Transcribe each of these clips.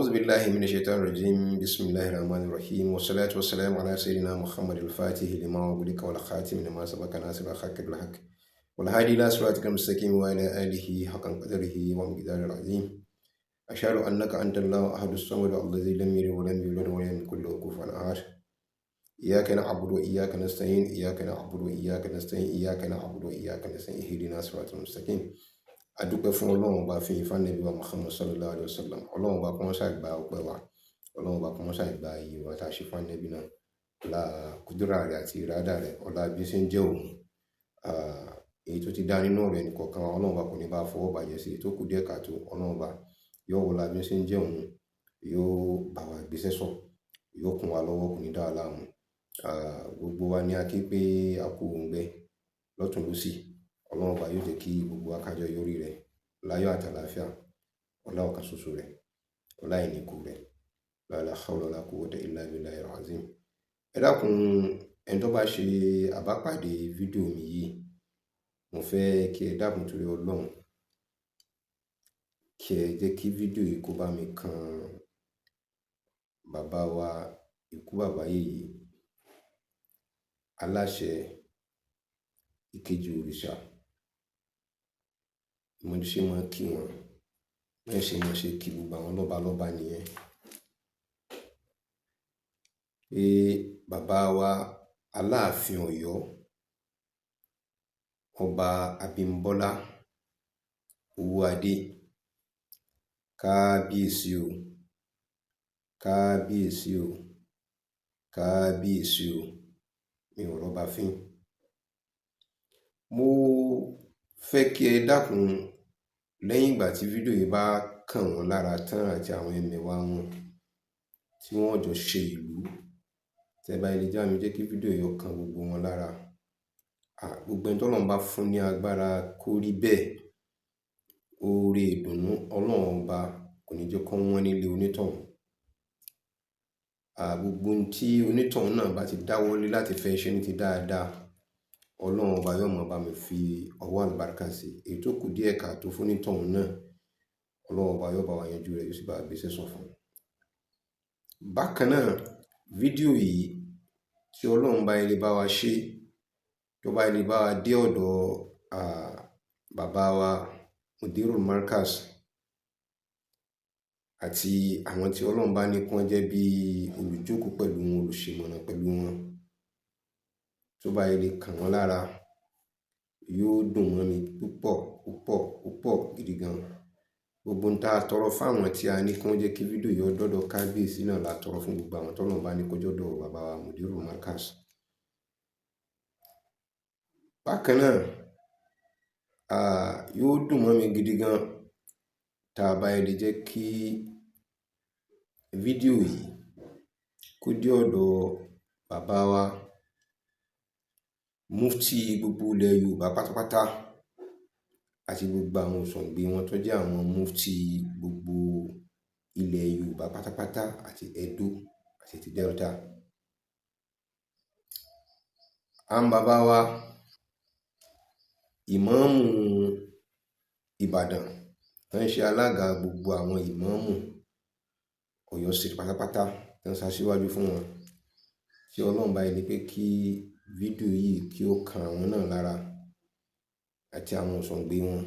أعوذ بالله من الشيطان الرجيم. بسم الله الرحمن الرحيم، والصلاة والسلام على سيدنا محمد الفاتح لما أغلق والخاتم لما سبق ناصر الحق بالحق والهادي إلى صراطك المستقيم وعلى آله حق قدره ومقداره العظيم. أشهد أنك أنت الله أحد الصمد الذي لم يلد ولم يولد ولم يكن له كفوا أحد. إياك نعبد وإياك نستعين، إياك نعبد وإياك نستعين، إياك نعبد وإياك نستعين، اهدنا الصراط المستقيم. Adúpẹ́ fún Ọlọ́run Ọba, fi ìfá Nẹ́bí wa Muhammad sallallahu alayhi wa sallam. Ọlọ́run Ọba kó má ṣàì gba ọpẹ́ wa, Ọlọ́run Ọba kó má ṣàì gba iyì wa tá a ṣe fún Ànábì náà. Ọlá kúdúrà rẹ̀ àti ìrádà rẹ̀, ọlá bí ṣe ń jẹ́ òun, èyí tó ti dá nínú ọ̀rọ̀ ẹnì kọ̀ọ̀kan, Ọlọ́run Ọba kò ní bá fọwọ́ bàjẹ́ sí. Èyí tó kù díẹ̀ káàtó, Ọlọ́run Ọba yóò wọlá bí ṣe ń jẹ́ òun, yóò bá wa gbéṣẹ́ sọ, yóò kún wa lọ́wọ́, kò ní dá wa láàmú. Gbogbo wa ní a kí pé a kú òǹgbẹ lọ́tùn lósì. Ọlọ́run Ọba yóò jẹ́ kí gbogbo wa kájọ yọrí rẹ̀ láyọ̀ àtàlàáfíà, ọlá ọ̀kan ṣoṣo rẹ̀, ọlá ìníkù rẹ̀, la hawla wala quwwata illa billahil azim. Ẹ dákun, ẹni tó bá ṣe àbápàdé fídíò mi yìí, mo fẹ́ kí ẹ dákun torí Ọlọ́run, kí ẹ jẹ́ kí fídíò yìí kó bá mi kan bàbá wa ikú bàbá yèyé, aláṣẹ ìkejì òrìṣà. Mo ṣe máa kí wọn, bẹ́ẹ̀ ṣe máa ṣe kí gbogbo àwọn lọ́balọ́ba nìyẹn. Pé bàbá wa Aláàfin Ọ̀yọ́, Ọba Abímbọ́lá Owóadé, kábíyèsí o, kábíyèsí o, kábíyèsí o, mi ò rọ́ba fín. Mo fẹ́ kí ẹ dákun, lẹ́yìn ìgbà tí fídíò yìí bá kàn wọ́n lára tán àti àwọn ẹmẹ̀wà wọn tí wọ́n jọ ṣe ìlú, tẹ́ bá ilé já mi jẹ́ kí fídíò yìí ó kan gbogbo wọn lára. Gbogbo ẹni tọ́lọ́run bá fún ní agbára kó rí bẹ́ẹ̀, oore ìdùnnú Ọlọ́run Ọba kò ní jẹ́ kó wọ́n nílé onítọ̀hún. Gbogbo ohun tí onítọ̀hún náà bá ti dáwọ́lé láti fẹ́ ṣe ní ti dáadáa, Ọlọ́run Ọba yóò máa bá mi fi ọwọ́ àlùbáríkà sí. Èyí tó kù díẹ̀ káàtó fún onítọ̀hún náà, Ọlọ́run Ọba yóò bá wa yanjú rẹ̀, yóò sì bá wa gbéṣẹ́ sọ fún un. Bákan náà, fídíò yìí tí Ọlọ́run bá ilé bá wa ṣe, tó bá ilé bá wa dé ọ̀dọ̀ bàbá wa Mudirul Markaz àti àwọn tí Ọlọ́run bá ní kí wọ́n jẹ́ bí olùjókòó pẹ̀lú wọn, olùṣèmọ̀nà pẹ̀lú wọn, tó bá ilé kàn wọ́n lára, yóò dùn mọ́ mi púpọ̀ púpọ̀ púpọ̀ gidi gan. Gbogbo ohun tá a tọrọ fáwọn tí a ní kí wọ́n jẹ́ kí fídíò yìí ó dọ́dọ̀ kábíyèsí náà la tọrọ fún gbogbo àwọn tọ́lọ́run bá ní kó jọ́dọ̀ bàbá wa Mudirul Markaz. Bákan náà, yóò dùn mọ́ mi gidi gan tá a bá lè jẹ́ kí fídíò yìí kó dé ọ̀dọ̀ bàbá wa Mufti gbogbo ilẹ̀ Yorùbá pátápátá àti gbogbo àwọn òṣòǹgbẹ wọn tó jẹ́ àwọn Mufti gbogbo ilẹ̀ Yorùbá pátápátá àti Edo àti ti Delta. Àwọn bàbá wa Ìmáàmù Ìbàdàn tó ń ṣe alága gbogbo àwọn ìmáàmù Ọ̀yọ́ State pátápátá tó ń ṣaṣíwájú fún wọn, tí Ọlọ́run bá ní pé kí fídíò yìí kí ó kan àwọn náà lára àti àwọn òṣòǹgbẹ wọn.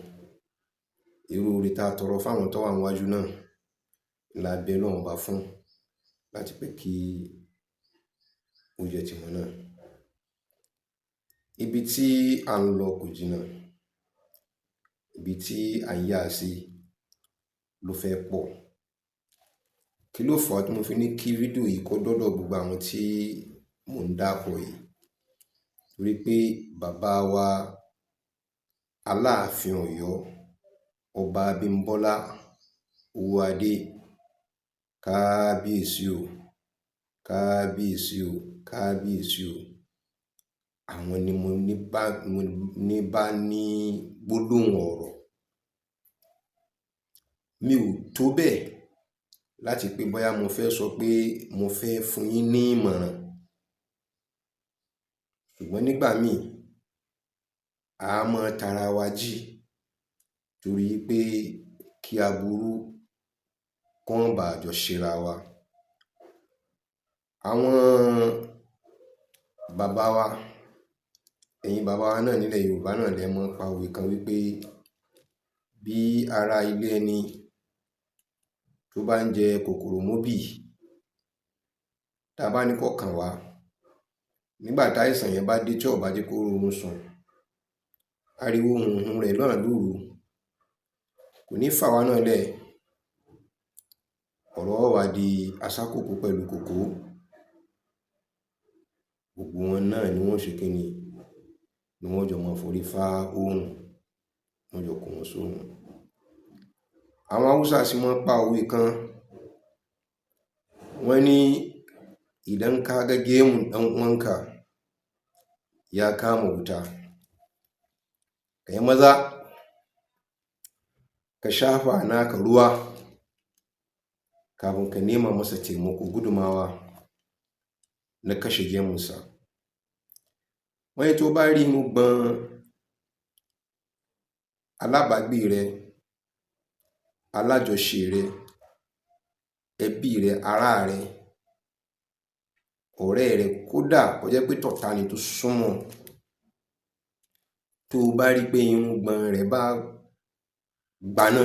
Irú oore tá a tọrọ fáwọn tó wà níwájú náà la bẹ Ọlọ́run Ọba fún láti pé kí ó jẹ́ tiwọn náà. Ibi tí à ń lọ kò jìnnà, ibi tí à ń yà sí ló fẹ́ pọ̀. Kí ló fà á tí mo fi ní kí fídíò yìí kó dọ́dọ̀ gbogbo àwọn tí mò ń dákọ yìí? Torí pé bàbá wa Aláàfin Ọ̀yọ́, Ọba Abímbọ́lá Owóadé, kábíyèsí o, kábíyèsí o, kábíyèsí o. Àwọn ni mo ní bá ní gbólóhùn ọ̀rọ̀. Mi ò tó bẹ́ẹ̀ láti pé bóyá mo fẹ́ sọ pé mo fẹ́ fún yín ní ìmọ̀ràn. Ṣùgbọ́n nígbà míì, a máa tara wa jí torí pé kí aburú Kó má baà jọ ṣera wa. Àwọn bàbá wa, ẹ̀yin bàbá wa náà nílẹ̀ Yorùbá náà lẹ mọ́ pa òwe kan wípé bí ará ilé ẹni tó bá ń jẹ kòkòrò móbì, tá a bá ní kó kàn wá, nígbà táìsàn yẹn bá dé tí ò bá jẹ́ kó rórun sùn, ariwo hùn-hùn rẹ̀ náà lóru kò ní fà wá náà lẹ̀. Ọ̀rọ̀ ó wá di asákòókò pẹ̀lú kòkó. Gbogbo wọn náà ni wọ́n ṣe kíni, ni wọ́n jọ máa forí fá oòrùn, wọ́n jọ kó wọn sóòrùn. Àwọn Haúsá sì máa ń pa òwe kan. Wọ́n ní idan ka ga gemun ɗan uwanka ya kama wuta, ka yi maza ka shafa naka ruwa kafin ka nema masa taimako, gudumawa na kashe gemunsa. Wọ́n ní tó bá rí irùngbọ̀n alábàágbé rẹ, alájọṣe rẹ, ẹbí rẹ, ará rẹ, ọ̀rẹ́ rẹ, kódà kó jẹ́ pé tọ̀tá ni tó súnmọ́, tó o bá rí pé irùngbọ̀n rẹ̀ bá gbaná,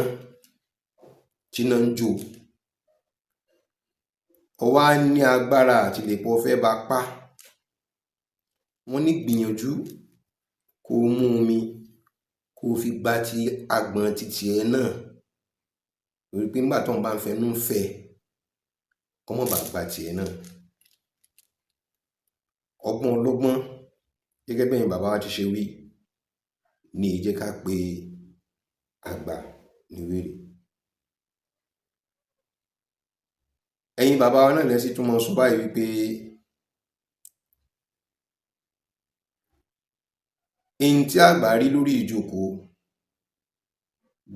tíná ń jó, o wá ní agbára àti lè pọ̀ fẹ́ bá pa, wọ́n ní gbìyànjú kó o mú omi kó o fi gba ti agbọ̀n titi ẹ náà, torí pé nígbà tó ń bá ń fẹnu fẹ́, kó má bàa gba tiẹ̀ náà. Ọgbọ́n ọlọ́gbọ́n, gẹ́gẹ́ bí ẹ̀yin bàbá wa ti ṣe wí, ní ì jẹ́ ká pe àgbà ní wèrè. Ẹ̀yin bàbá wa náà lẹ sì tún máa sọ báyìí wípé ihun tí àgbà rí lórí ìjókòó,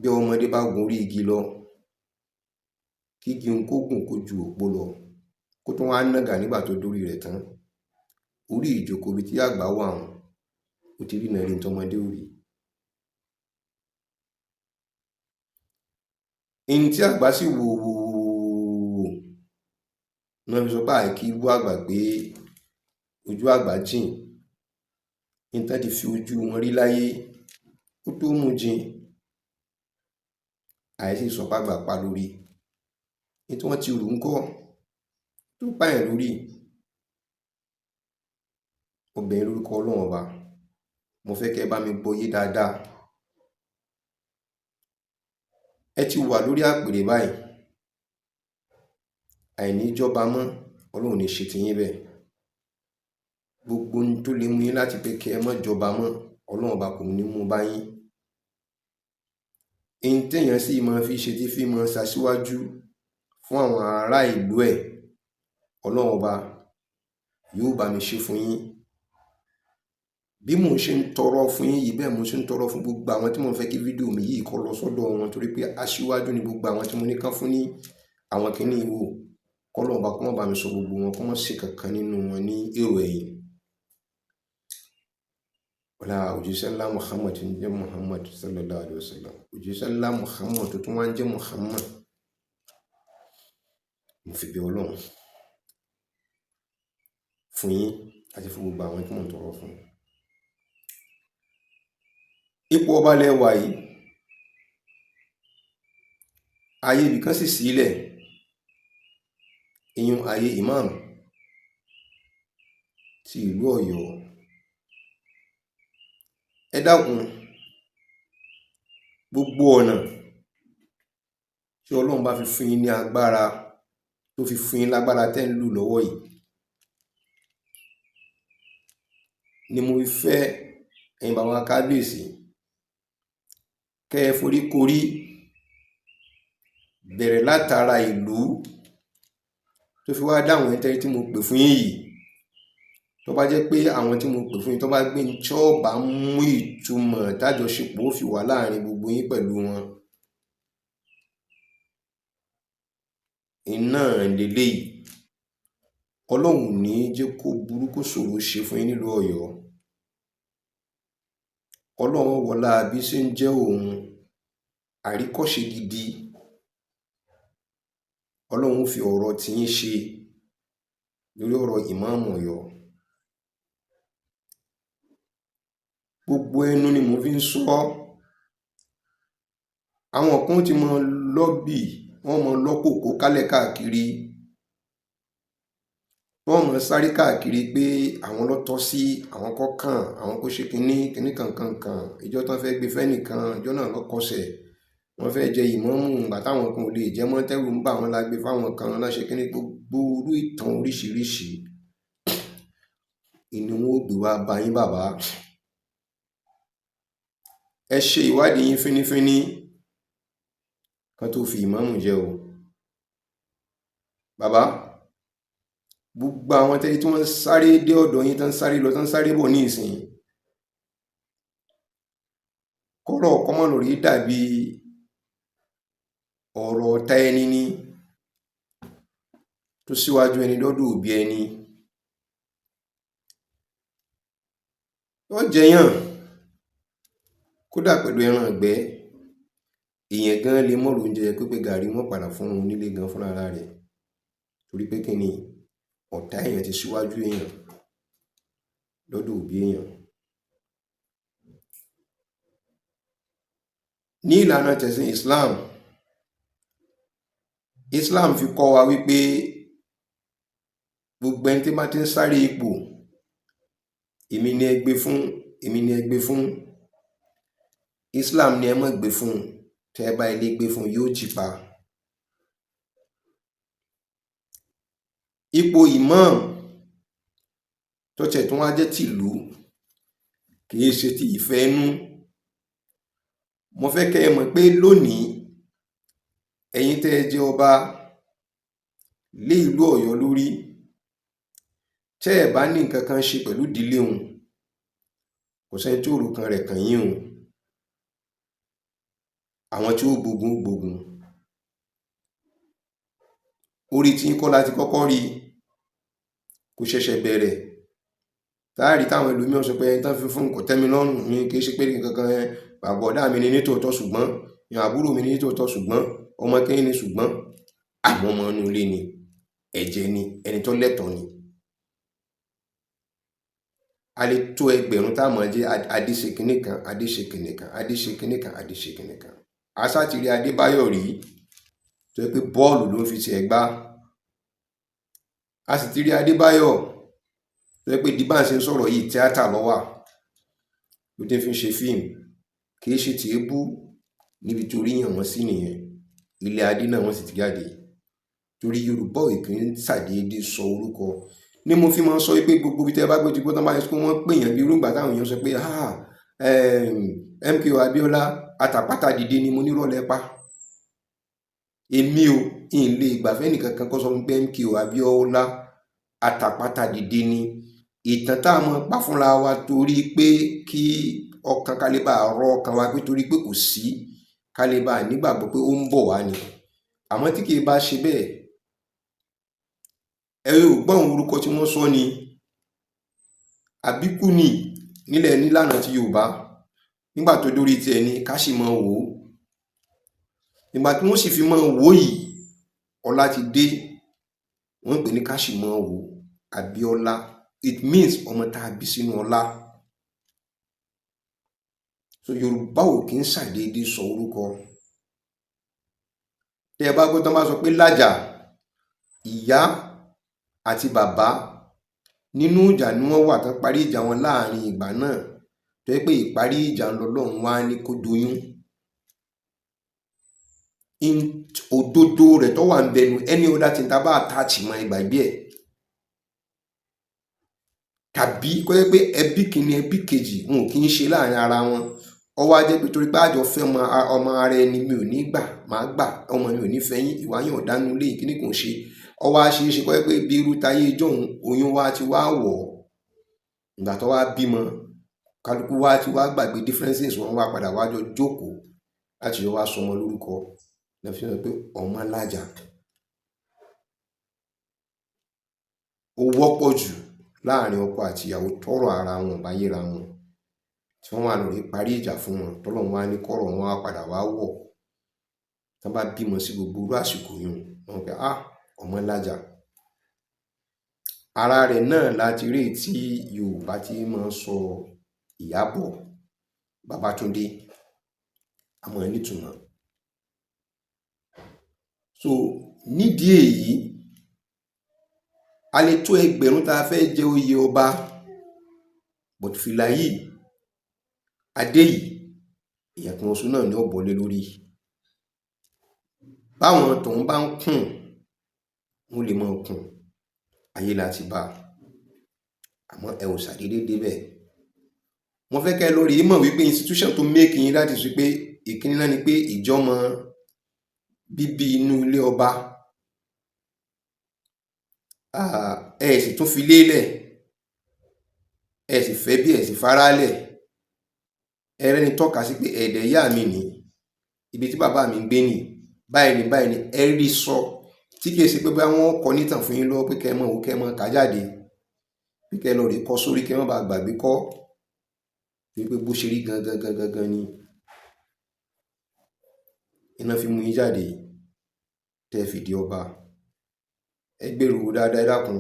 bí ọmọdé bá gun orí igi lọ, kígi ń kó gùn kó ju òpó lọ, kó tún wá nàgà nígbà tó dórí rẹ̀ tán, orí ìjókòó ibi tí àgbà wà hùn, ó ti rí náà rí tọmọdé ò rí. Ihun tí àgbà sì wò wò wò wò náà fi sọ pé àìkí bú àgbà pé ojú àgbà jìn. Ihun tán ti fi ojú wọn rí láyé, ó tó mú jìn. Àìsí sọ pé àgbà pa lórí. Ihun tí wọ́n ti rù ńkọ́ tó pààyàn lórí. Mo bẹ̀ yín lórúkọ Ọlọ́run Ọba. Mo fẹ́ kẹ́ ẹ bá mi gbọ́ yé dáadáa. Ẹ ti wà lórí àpèrè báyìí. Àìní jọba mọ́, Ọlọ́run ò ní ṣe tiyín bẹ́ẹ̀. Gbogbo ohun tó lè mú yín láti pé kí ẹ má jọba mọ́, Ọlọ́run Ọba kò ní mú bá yín. Ihun téèyàn sì máa fi ṣe tí fi máa ṣaṣíwájú fún àwọn ará ìlú ẹ̀, Ọlọ́run Ọba yóò bá mi ṣe fún yín. Bí mò ń ṣe ń tọrọ fún yín yìí, bẹ́ẹ̀ mo ṣe ń tọrọ fún gbogbo àwọn tí mò ń fẹ́ kí fídíò mi yìí kó lọ sọ́dọ̀ wọn, torí pé aṣíwájú ni gbogbo àwọn tí mo ní kán fún ní àwọn kíní yìí wò. Kọ́lọ́run Ọba kó má bá mi sọ gbogbo wọn, kó má ṣe kankan nínú wọn ní èrò ẹ̀yìn. Ọlá òjíṣẹ́ ńlá Muhammad tí ń jẹ́ Muhammad sallallahu alayhi wa sallam. Òjíṣẹ́ ńlá Muhammad tó tún wá ń jẹ́ Muhammad. Mo fi bẹ Ọlọ́run fún yín àti fún gbogbo àwọn tí mò ń tọrọ fún. Ipò ọba lẹ wà yìí, ààyè ibìkan sì sílẹ̀, ìyún ààyè imam ti ìlú Ọ̀yọ́. Ẹ dákun, gbogbo ọ̀nà tí Ọlọ́run bá fi fún yín ní agbára, tó fi fún yín lágbára tẹ́ ń lò lọ́wọ́ yìí, ni mo fi fẹ́ ẹ̀yin bàbá kábíyèsí kẹ́ ẹ foríkorí bẹ̀rẹ̀ látara ìlú tó fi wá dáwọn ẹni tẹ́rí tí mo pè fún yín yìí. Tó bá jẹ́ pé àwọn tí mo pè fún yín tó bá gbé ní tí ó bá mú ìtumọ̀ tájọṣepọ̀ ó fi wà láàrin gbogbo yín pẹ̀lú wọn, iná leléyìí. Ọlọ́run ò ní jẹ́ kó burú kó ṣòro ṣe fún yín nílùú Ọ̀yọ́. Ọlọ́run wọlá bí ṣe ń jẹ́ òun àríkọ́ṣe gidi. Ọlọ́run fi ọ̀rọ̀ tiyín ṣe lórí ọ̀rọ̀ ìmáàmù Ọ̀yọ́. Gbogbo ẹnu ni mo fi ń sọ. Àwọn kan ti mọ lọ́bì, wọ́n mọ lọ́kòkò kálẹ̀ káàkiri, wọ́n mọ sáré káàkiri pé àwọn ló tọ́ sí, àwọn kọ́ kàn, àwọn kò ṣe kinní kinní kankankan. Ìjọ tán fẹ́ gbé fẹ́nìkan, ìjọ náà ló kọsẹ̀. Wọ́n fẹ́ jẹ ìmáàmù, ìgbà táwọn kan ò lè jẹ mọ́, tẹ́rù ń bà wọ́n la gbé fáwọn kan náà ṣe kinní. Gbogbo irú ìtàn oríṣiríṣi ìní wọn ó gbé wá bá yín bàbá. Ẹ ṣe ìwádìí yín fínífíní kán tó fi ìmáàmù jẹ o. Bàbá, gbogbo àwọn tẹ́lẹ̀ tí wọ́n sáré dé ọ̀dọ̀ yín, tán sáré lọ, tán sáré bọ̀ ní ìsìn, kọ́rọ̀ kọ́mọ̀ lórí dàbí ọ̀rọ̀ ọ̀tá ẹni ní tó síwájú ẹni lọ́dọ̀ òbí ẹni. Wọ́n jẹyàn kódà pẹ̀lú ẹran ìgbẹ́. Èèyàn gan lè mọ̀rọ̀ oúnjẹ pípé gàrí wọn padà fún un nílé gan fúnra ara rẹ̀, torí pé kí ni ọ̀tá èèyàn ti síwájú èèyàn lọ́dọ̀ òbí èèyàn. Ní ìlànà tẹ̀sìn Islam, Islam fi kọ́ wa wípé gbogbo ẹni tí bá ti ń sáré ipò, èmi ni ẹ gbé fún, èmi ni ẹ gbé fún, Islam ni ẹ má gbé fún. Tẹ́ ẹ bá ilé gbé fún, yóò jí pa. Ipò imam tó tẹ̀ tún wá jẹ́ tìlú, kìí ṣe ti ìfẹ́ inú. Mo fẹ́ kẹ́ ẹ mọ̀ pé lónìí ẹ̀yin tẹ́ ẹ jẹ́ ọba lé ìlú Ọ̀yọ́ lórí, tẹ́ ẹ bá ní nǹkan kan ṣe pẹ̀lú ìdílé òun, kò sẹ́ni tí òrukàn rẹ̀ kàn yín o. Àwọn tí ó gbógun gbógun. Orí tí ń kọ́ láti kọ́kọ́ rí, kò ṣẹ̀ṣẹ̀ bẹ̀rẹ̀. Táàrí táwọn ẹlòmíràn sọ pé ẹni tán fi fún kò tẹ́ mi lọ́rùn mi, kì í ṣe pé nǹkan kan bàbá ọ̀dá mi ni nítòótọ́, ṣùgbọ́n ìyàn àbúrò mi ni nítòótọ́, ṣùgbọ́n ọmọ kẹ́yìn ni, ṣùgbọ́n àwọn ọmọ inú ilé ni, ẹ̀jẹ̀ ni, ẹni tó lẹ́tọ̀ọ́ ni. A lè tó ẹgbẹ̀rún tá a mọ̀ jẹ́ Adéṣe kinní kan, Adéṣe kinní kan, Adéṣe kinní kan, Adéṣe kinní kan. Aṣá ti rí Adébáyọ̀ rí tó yẹ pé bọ́ọ̀lù ló ń fi tiẹ̀ gbá. A sì ti rí Adébáyọ̀ tó yẹ pé di bá ń ṣe ń sọ̀rọ̀ yìí, tíátà ló wà ló ti fi ń ṣe fíìmù, kì í ṣe tìébú níbi tí orí yàn wọ́n sí nìyẹn. Ilé adé náà wọ́n sì ti jáde, torí Yorùbá ò kì í ṣàdédé sọ orúkọ. Ní mo fi máa ń sọ pé gbogbo ibi tí ẹ bá gbé ti gbọ́ tán bá yẹ kó wọ́n pè yàn bí irúgbà táwọn èèyàn sọ pé MKO Abiola àtàpátá dìde ni, mo ní rọ́lẹ́ pa. Èmi ò ń lè gbàfẹ́ nìkankan kó sọ fún pé MKO Abiola àtàpátá dìde ni. Ìtàn tá a mọ̀ pa fúnra wa torí pé kí ọkàn kálíbà rọ ọkàn wa pé torí pé kò sí kálíbà nígbàgbọ́ pé ó ń bọ̀ wá ni. Àmọ́ tí kì í bá ṣe bẹ́ẹ̀, ẹ yóò gbọ́ àwọn orúkọ tí wọ́n sọ ni. Àbíkú ni nílẹ̀ nílànà ti Yorùbá nígbà tó dórí tiẹ̀ ni ká sì máa wò ó. Ìgbà tí wọ́n sì fi máa wò yìí, ọlá ti dé, wọ́n ń pè ní ká sì máa wò Abíọ́lá. It means ọmọ tá a bí sínú ọlá. So Yorùbá ò kí ń ṣàdédé sọ orúkọ. Tẹ́ ẹ bá gbọ́ tán bá sọ pé Lájà, ìyá àti bàbá nínú ìjà ni wọ́n wà tán parí ìjà wọn láàrin ìgbà náà, tó yẹ pé ìparí ìjà ń lọ lọ́hùn wá ní kó doyún. Òdodo rẹ̀ tó wà ń bẹnu ẹni ọ̀dà tí ń ta bá àtàchì mọ́ ìgbàgbé ẹ̀, tàbí kó jẹ́ pé ẹbí kìíní ẹbí kejì wọn ò kí ń ṣe láàrin ara wọn. Ó wá jẹ́ pé torí pé àjọ fẹ́ ọmọ ara ẹni, mi ò ní gbà, màá gbà, ọmọ mi ò ní fẹ́ yín, ìwà yín ò dánú lé, kíní kò ń ṣe. Ó wá ṣe é ṣe kó jẹ́ pé bí irú tayé ijọ́hun, oyún wa ti wá wọ̀ ọ́. Ìgbà tó wá bímọ, kálukú wa ti wá gbàgbé differences wọn, wá padà wá jọ jókòó láti jọ wá sọmọ lórúkọ. Lọ́ fi sọ pé ọmọ Lájà. Ó wọ́pọ̀ jù láàrin ọkọ àti ìyàwó tọrọ ara wọn bá yéra wọn, tí wọ́n wà lórí parí ìjà fún wọn, tọ́lọ́run wá ní kọ́rọ̀ wọn wá padà wá wọ̀. Tán bá bímọ sí gbogbo irú àsìkò yìí, wọn pé ah, ọmọ lájà. Ara rẹ̀ náà láti rí tí Yorùbá ti máa ń sọ Ìyábọ̀ Babátúndé, àmọ́ nítumọ̀. So nídìí èyí, a lè tó ẹgbẹ̀rún tá a fẹ́ jẹ oyè ọba, but fìlà yìí, adé yìí, èèyàn kan oṣù náà ni ó bọ́lé lórí. Báwọn tòun bá ń kùn, wọn lè máa kùn, ayé láti bá a, àmọ́ ẹ ò ṣàdédé débẹ̀. Wọ́n fẹ́ kẹ́ ẹ lórí mọ̀ wípé institution tó make yín láti sọ pé ìkíní náà ni pé ìjọmọ bíbí inú ilé ọba, ẹ sì tún fi lélẹ̀, ẹ sì fẹ́ bí ẹ sì farálẹ̀, ẹ rẹ́ni tọ́ka sí pé ẹ̀dẹ̀ ìyá mi nì, ibi tí bàbá mi ń gbé nì, báyìí ni báyìí ni, ẹ rí sọ, tí kìí ṣe pé bóyá wọ́n kọ nítàn fún yín lọ́wọ́ pé kẹ́ ẹ mọ̀ wò, kẹ́ ẹ mọ̀ ká jáde, pé kẹ́ ẹ lọ rí kọ́ sórí, kẹ́ ẹ má bàa gbàgbé kọ́, wípé bó ṣe rí gangan gangan gangan ni iná fi mú yín jáde tẹ́ ẹ fi di ọba. Ẹ gbèrò wò dáadáa, ẹ dákun.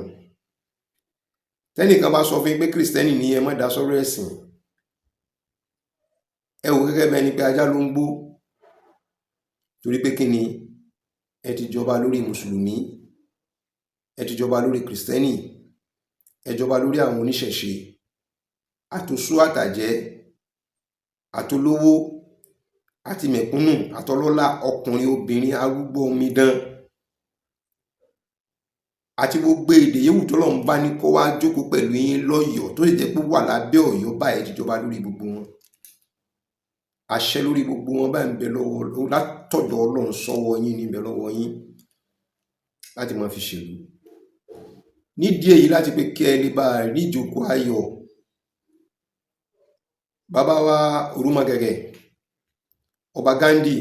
Tẹ́nìkan bá sọ fún yín pé Kristẹni ni, ẹ má dá sọ́rọ̀ ẹ̀sìn. Ẹ wò gẹ́gẹ́ bẹ́ẹ̀ ni pé ajá ló ń gbó, torí pé kí ni? Ẹ ti jọba lórí mùsùlùmí, ẹ ti jọba lórí Kristẹni, ẹ jọba lórí àwọn oníṣẹ̀ṣe, àtòṣó àtàjẹ́, àtolówó àti mẹ̀kúnnù, àtọlọ́lá, ọkùnrin, obìnrin, arúgbó, omidan, àti gbogbo èdè yòówù tọ́lọ́run bá ní kó wá jókòó pẹ̀lú yín lọ́yọ̀ọ́, tó sì jẹ́ pé wà lábẹ́ Ọ̀yọ́ báyìí, ti jọba lórí gbogbo wọn. Àṣẹ lórí gbogbo wọn báyìí ń bẹ lọ́wọ́ látọ̀dọ̀ Ọlọ́run sọ́wọ́ yín, ní bẹ lọ́wọ́ yín láti máa fi ṣèlú. Nídìí èyí, láti pé kí ẹ lè bá rí ìjókòó ayọ̀, bàbá wa Orúmọgẹ̀gẹ̀, Ọba Ghandi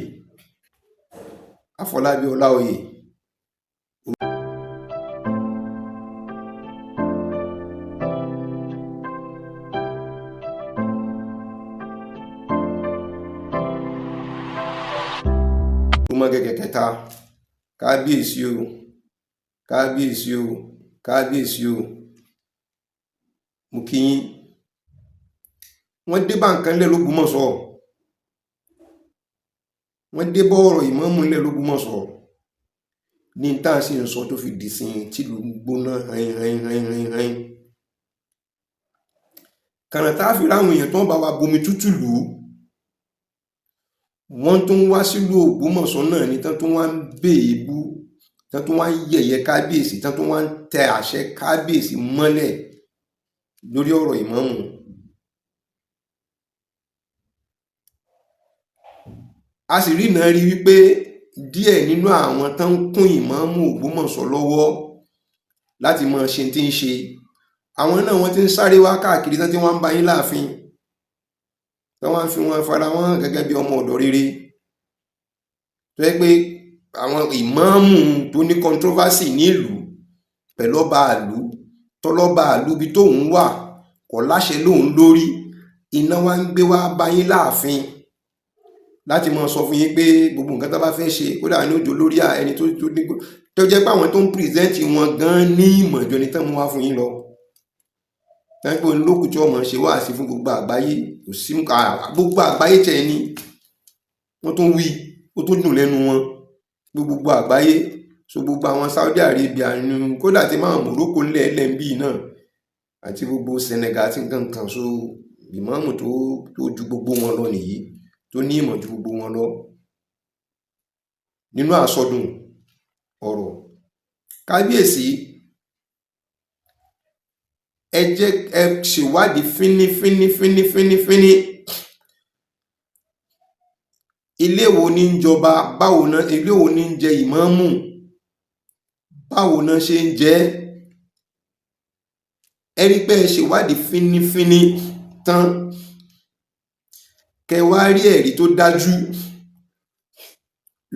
Àfọlábí Ọláoyè, Orúmọgẹ̀gẹ̀ kẹta, kábíyèsí o, kábíyèsí o, kábíyèsí o, mo kí yín. Wọ́n dé bá nǹkan lẹ̀ l'Ógbómọ̀ṣọ́, wọ́n dé bọ́ ọ̀rọ̀ ìmáàmù lẹ̀ l'Ógbómọ̀ṣọ́ ní tá à sì ń sọ tó fi dì sí tìlú gbóná hain hain hain hain hain. Kànáà tá a fi ráwọn èèyàn tó ń bá wa bomi tútù lù ú, wọ́n tún wá sílùú Ògbómọ̀ṣọ́ náà ní tán tún wá ń bèébú, tán tún wá ń yẹ̀yẹ́ kábíyèsí, tán tún wá ń tẹ àṣẹ kábíyèsí mọ́lẹ̀ lórí ọ̀rọ̀ ìmáàmù. A sì rí náà rí wípé díẹ̀ nínú àwọn tán ń kún ìmáàmù Ògbómọ̀ṣọ́ lọ́wọ́ láti máa ṣe tí ń ṣe, àwọn náà wọ́n ti ń sáré wá káàkiri, tán tí wọ́n ń bá yín láàfin, tán wọ́n fi wọn fara wọn hàn gẹ́gẹ́ bí ọmọ ọ̀dọ̀ rere, tó yẹ pé àwọn ìmáàmù tó ní controversy nílùú pẹ̀lú ọba àlú, tọlọ́ba àlú ibi tóun wà kò láṣẹ lóun lórí, iná wa ń gbé wá bá yín láàfin láti máa sọ fún yín pé gbogbo nǹkan tó bá fẹ́ ṣe, kódà ní òjò lórí ẹni tó jẹ́ pé àwọn tó ń present wọn gan ní ìmọ̀ ìjọ ni tán mú wá fún yín lọ. Tán pé olókùn tí ọmọ ṣe wáàsí fún gbogbo àgbáyé, kò sí gbogbo àgbáyé tẹ̀ ni wọ́n tún wí, ó tún dùn lẹ́nu wọn gbogbo àgbáyé. So gbogbo àwọn Saudi Arabia ní, kódà tí máa Morocco ńlẹ̀ ẹlẹ́ńbí náà àti gbogbo Senegal àti nǹkan kan. So ìmáàmù tó ju gbogbo wọn lọ nìyí, tó ní ìmọ̀ ju gbogbo wọn lọ nínú àsọdùn ọ̀rọ̀. Kábíyèsí, ẹ jẹ́ ẹ ṣèwádìí fínífíní fínífíní fíní. Ilé wo ní ń jọba? Báwo náà ilé wo ní ń jẹ ìmáàmù? Báwo náà ṣe ń jẹ? Ẹ rí pé ẹ ṣèwádìí fínífíní tán, kẹ wá rí ẹ̀rí tó dájú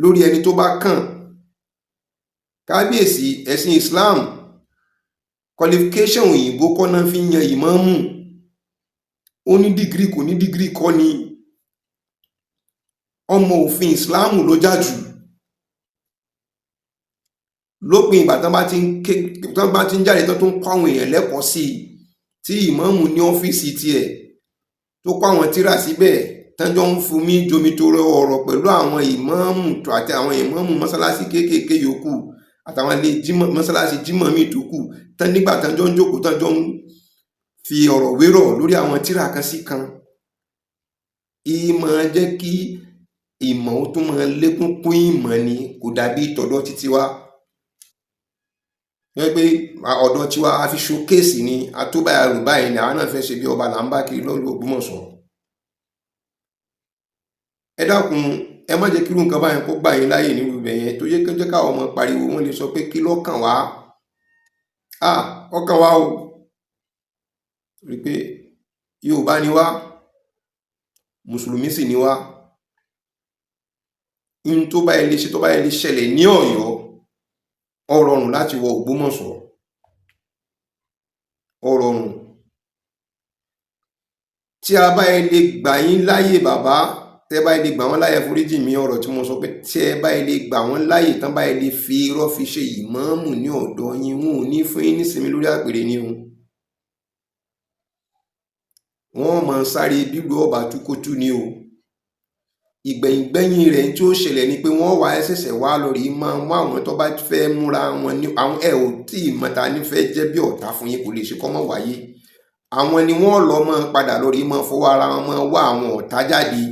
lórí ẹni tó bá kàn. Kábíyèsí, ẹ̀sìn Islam, qualification òyìnbó kọ́ náà fi ń yan ìmáàmù. Ó ní degree, kò ní degree kọ́ ni, ọmọ òfin Islam ló já jù. Lópin ìgbà tán bá ti ń ké, tán bá ti ń jáde, tán tó ń kọ́ àwọn èèyàn lẹ́kọ̀ọ́ sí i, tí ìmáàmù ní ọ́fíìsì tiẹ̀ tó kọ́ àwọn tírà síbẹ̀, tán jọ ń fomi jomi toro ọ̀rọ̀ pẹ̀lú àwọn ìmáàmù àti àwọn ìmáàmù mọ́sálásí kéékèèké yòókù àtàwọn ilé mọ́sálásí jímọ̀ míì tó kù, tán nígbà tán jọ ń jókòó, tán jọ ń fi ọ̀rọ̀ wérọ̀ lórí àwọn tírà kan sí kan, ìmọ̀ jẹ́ kí ìmọ̀ ó tún máa lékún kún ìmọ̀ ni. Kò dàbí tọ̀dọ̀ títí wa wọ́n pé ọ̀dọ̀ tiwa a fi showcase ni atóbáyà rò báyìí ni àwọn náà fẹ́ ṣe bí ọba là ń bá kiri lọ́lọ́ Ògbómọ̀ṣọ́. Ẹ dákun, ẹ má jẹ́ kí irú nǹkan báyẹn kó gbà yín láàyè nílùú ibẹ̀ yẹn, tó yẹ kó jẹ́ káwọn ọmọ pariwo. Wọ́n lè sọ pé kí ló kàn wá? Ọkàn wá o, rí pé Yorùbá ni wá, mùsùlùmí sì ni wá. In tó bá yẹ lè ṣe, tó bá yẹ lè ṣẹlẹ̀ ní Ọ̀yọ́, ó rọrùn láti wọ Ògbómọ̀ṣọ́, ó rọrùn. Tí a bá yẹ lè gbà yín láàyè, bàbá, tẹ́ bá yẹ lè gbà wọ́n láàyè, foríjì mi ọ̀rọ̀ tí mo sọ pé tí ẹ bá yẹ lè gbà wọ́n láàyè, tán bá yẹ lè fi irọ́ fi ṣe ìmáàmù ní ọ̀dọ̀ yín, wọn ò ní fún yín nísinmi lórí àpèrè ni o. Wọ́n máa sáré bílù ọba túkótú ni o. Ìgbẹ̀yìngbẹ́yìn rẹ̀ tí ó ṣẹlẹ̀ ni pé wọ́n wá ṣẹ̀ṣẹ̀ wá lórí máa mú àwọn tó bá fẹ́ múra wọn ní àwọn ẹ̀ ò tí ì mọ̀ta nífẹ̀ẹ́ jẹ́ bí ọ̀tá fún yín, kò lè ṣe kọ́ mọ́ wáyé. Àwọn ni wọ́n lọ máa padà lórí máa fọwọ́ ara wọn máa wá àwọn ọ̀tá jáde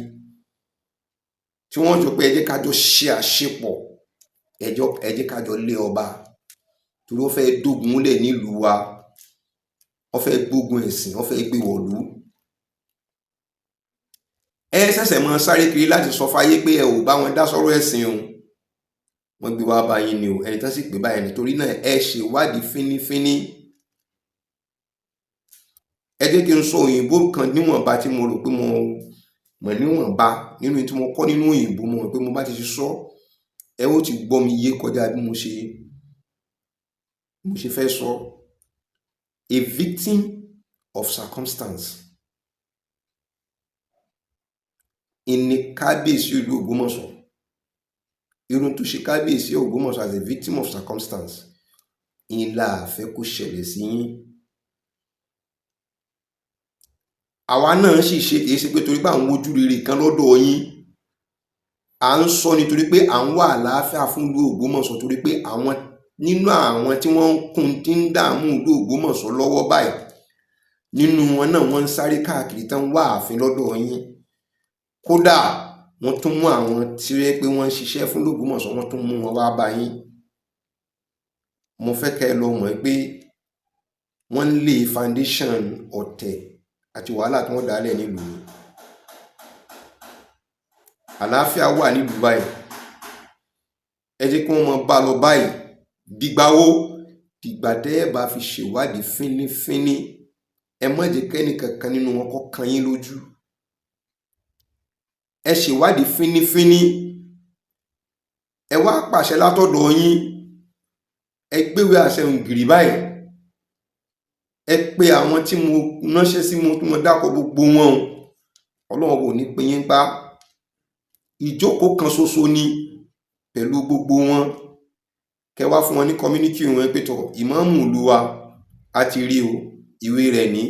tí wọ́n jọ pé ẹ jẹ́ ká jọ ṣe àṣepọ̀, ẹ jẹ́ ká jọ lé ọba torí ó fẹ́ dógun lẹ̀ nílùú wa, ó fẹ́ gbógun ẹ̀sìn, ó fẹ́ gbé wọ̀lú. Ẹ ṣẹ̀ṣẹ̀ máa sáré kiri láti sọ fáyé pé ẹ ò bá wọn dá sọ́rọ̀ ẹ̀sìn o, wọ́n gbé wá bá yín ni o, ẹni tán sì pé báyìí. Nítorí náà, ẹ ṣèwádìí fínífíní. Ẹ jẹ́ kí n sọ òyìnbó kan níwọ̀nba tí mo rò pé mo mọ̀, níwọ̀nba nínú tí mo kọ́ nínú òyìnbó. Mo mọ̀ pé mo bá ti ṣe sọ, ẹ ó ti gbọ́ mi yé kọjá bí mo ṣe fẹ́ sọ. A victim of circumstance ìní kábíyèsí ìlú Ògbómọ̀ṣọ́. Irun tó ṣe kábíyèsí Ògbómọ̀ṣọ́ as a victim of circumstance ìlà àfẹ́ kó ṣẹlẹ̀ sí yín. Àwa náà sì ṣe, kìí ṣe pé torí pé à ń wojú rere kan lọ́dọ̀ yín à ń sọ, nítorí pé à ń wá àlàáfíà fún ìlú Ògbómọ̀ṣọ́, torí pé àwọn nínú àwọn tí wọ́n ń kún tí ń dààmú ìlú Ògbómọ̀ṣọ́ lọ́wọ́ báyìí, nínú wọn náà wọ́n ń sáré káàkiri tán wá ààfin lọ́dọ̀ yín. Kódà wọ́n tún mú àwọn tí ó yẹ pé wọ́n ń ṣiṣẹ́ fún l'Ògbómọ̀ṣọ́, wọ́n tún mú wọn wá bá yín. Mo fẹ́ kẹ́ ẹ lọ mọ̀ pé wọ́n ń lé foundation ọ̀tẹ̀ àti wàhálà tí wọ́n dálẹ̀ nílùú. Àlàáfíà wà nílùú báyìí, ẹ jẹ́ kí wọ́n máa bá lọ báyìí. Dìgbà wo? Dìgbà tẹ́ ẹ bá fi ṣèwádìí fínífíní. Ẹ má jẹ́ kẹ́nì kankan nínú wọn kó kan yín lójú. Ẹ ṣèwádìí fínífíní, ẹ wá pàṣẹ látọ̀dọ̀ yín, ẹ gbéwèé àṣẹ òǹgìrì báyìí, ẹ pe àwọn tí mo ránṣẹ́ sí, mo tí mo dákọ̀ gbogbo wọn o. Ọlọ́run kò ní pín yín pa. Ìjókòó kan ṣoṣo ni pẹ̀lú gbogbo wọn, kẹ wá fún wọn ní communique wọn pé tọ, ìmáàmù ìlú wa a ti rí o, ìwé rẹ̀ ní,